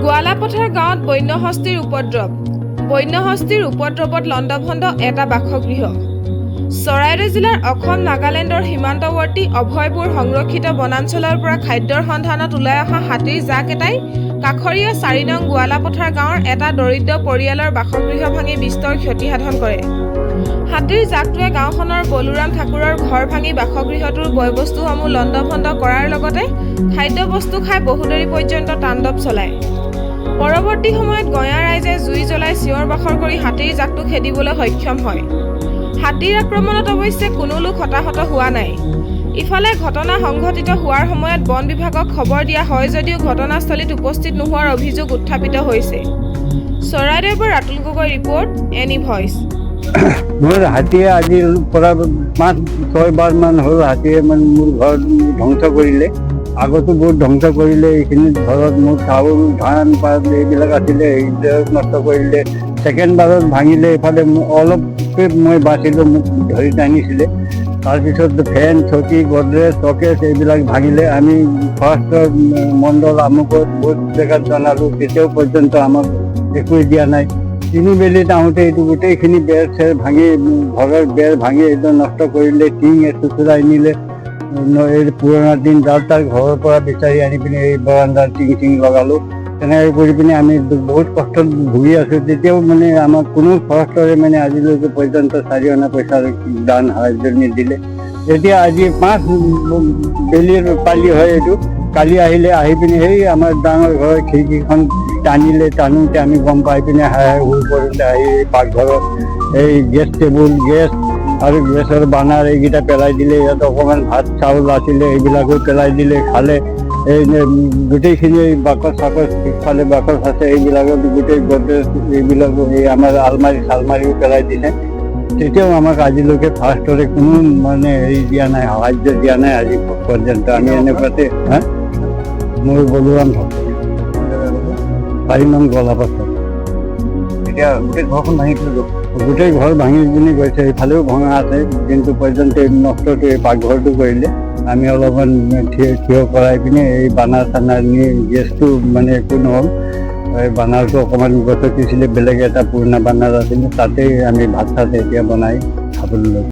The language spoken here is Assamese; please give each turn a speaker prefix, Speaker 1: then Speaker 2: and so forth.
Speaker 1: গোৱালাপথাৰ গাঁৱত বন্যহস্তীৰ উপদ্ৰৱ। বন্যহস্তীৰ উপদ্ৰৱত লণ্ডভণ্ড এটা বাসগৃহ। চৰাইদেউ জিলাৰ অসম নাগালেণ্ডৰ সীমান্তৱৰ্তী অভয়পুৰ সংৰক্ষিত বনাঞ্চলৰ পৰা খাদ্যৰ সন্ধানত ওলাই অহা হাতীৰ জাক এটাই কাষৰীয়া 4 নং গোৱালাপথাৰ গাঁৱৰ এটা দৰিদ্ৰ পৰিয়ালৰ বাসগৃহ ভাঙি বিস্তৰ ক্ষতিসাধন কৰে। হাতীৰ জাকটোৱে গাঁওখনৰ বলোৰাম ঠাকুৰৰ ঘৰ ভাঙি বাসগৃহটোৰ বয় বস্তুসমূহ লণ্ডভণ্ড কৰাৰ লগতে খাদ্যবস্তু খাই বহুদেৰি পৰ্যন্ত তাণ্ডৱ চলায়। পৰৱৰ্তী সময়ত গঞা ৰাইজে জুই জ্বলাই চিঞৰ বাখৰ কৰি হাতীৰ জাকটো খেদিবলৈ সক্ষম হয়। হাতীৰ আক্ৰমণত অৱশ্যে কোনো লোক হতাহত হোৱা নাই। ইফালে ঘটনা সংঘটিত হোৱাৰ সময়ত বন বিভাগক খবৰ দিয়া হয় যদিও ঘটনাস্থলীত উপস্থিত নোহোৱাৰ অভিযোগ উত্থাপিত হৈছে। চৰাইদেউৰ পৰা Ratul Gogoi report, any voice.
Speaker 2: মোৰ হাতীয়ে আজিৰ পৰা পাঁচ ছয়বাৰমান হ'ল, হাতীয়ে মানে মোৰ ঘৰ ধ্বংস কৰিলে। আগতো বহুত ধ্বংস কৰিলে। এইখিনি ঘৰত মোৰ চাউল, ধান পাত এইবিলাক আছিলে, এইবিলাক নষ্ট কৰিলে। ছেকেণ্ড বাৰত ভাঙিলে, এইফালে অলপ মই বাচিলোঁ, মোক ধৰি টানিছিলে। তাৰপিছত ফেন, চকী, গডৰেজ, চকেচ এইবিলাক ভাঙিলে। আমি ফাৰ্ষ্টৰ মণ্ডল আমুকত বহুত জেগাত জনালোঁ, তেতিয়াও পৰ্যন্ত আমাক একোৱে দিয়া নাই। তিনিবেলিত আহোঁতে এইটো গোটেইখিনি বেৰ চেৰ ভাঙি, ঘৰৰ বেৰ ভাঙি একদম নষ্ট কৰিলে। টিং এচুচুৰাই নিলে। এই পুৰণা টিং যাৰ তাৰ ঘৰৰ পৰা বিচাৰি আনি পিনে এই বাৰাণ্ডাৰ টিং চিং লগালোঁ। তেনেকৈ কৰি পিনে আমি বহুত কষ্টত ভুগি আছোঁ। তেতিয়াও মানে আমাক কোনো ফৰেষ্টৰে মানে আজিলৈকে পৰ্যন্ত 4 অনা পইচাৰ দান সাহাৰ্য নিদিলে। এতিয়া আজি পাঁচ বেলিৰ পালি হয় এইটো। কালি আহিলে, আহি পিনে সেই আমাৰ ডাঙৰ ঘৰৰ খিৰিকীখন টানিলে। টানোতে আমি গম পাই পিনে হাই হাই হুৰ কৰোঁতে আহি এই পাকঘৰত এই গেছ টেবুল, গেছ আৰু গেছৰ বাৰ্ণাৰ এইকেইটা পেলাই দিলে। ইয়াত অকণমান ভাত চাউল আছিলে, এইবিলাকো পেলাই দিলে, খালে। এই যে গোটেইখিনি এই বাকচ চাকচ, পিছফালে বাকচ আছে, এইবিলাকত গোটেই গডৰেজ এইবিলাকো, এই আমাৰ আলমাৰি চালমাৰিও পেলাই দিলে। তেতিয়াও আমাক আজিলৈকে ফাৰ্ষ্টৰে কোনো মানে হেৰি দিয়া নাই, সাহাৰ্য দিয়া নাই আজি পৰ্যন্ত। আমি এনেকুৱাতে। হা, মোৰ বলোৰাম ঠাকুৰ, 4 নং গলাপাথৰ।
Speaker 3: এতিয়া গোটেই ঘৰখন ভাঙি পেলাই গ'ল?
Speaker 2: গোটেই ঘৰ ভাঙি পিনি গৈছে। এইফালেও ভঙা আছে, কিন্তু পৰ্যন্ত এই নষ্টটো এই পাকঘৰটো কৰিলে। আমি অলপমান থিয় থিয় কৰাই পিনে এই বাৰ্ণাৰ চানাৰ নি গেছটো মানে একো নহ'ল। এই বাৰ্ণাৰটো অকণমান গছকিছিলে, বেলেগ এটা পুৰণা বাৰ্ণাৰ আছিলে, তাতেই আমি ভাত চাত এতিয়া বনাই খাবলৈ লৈছোঁ।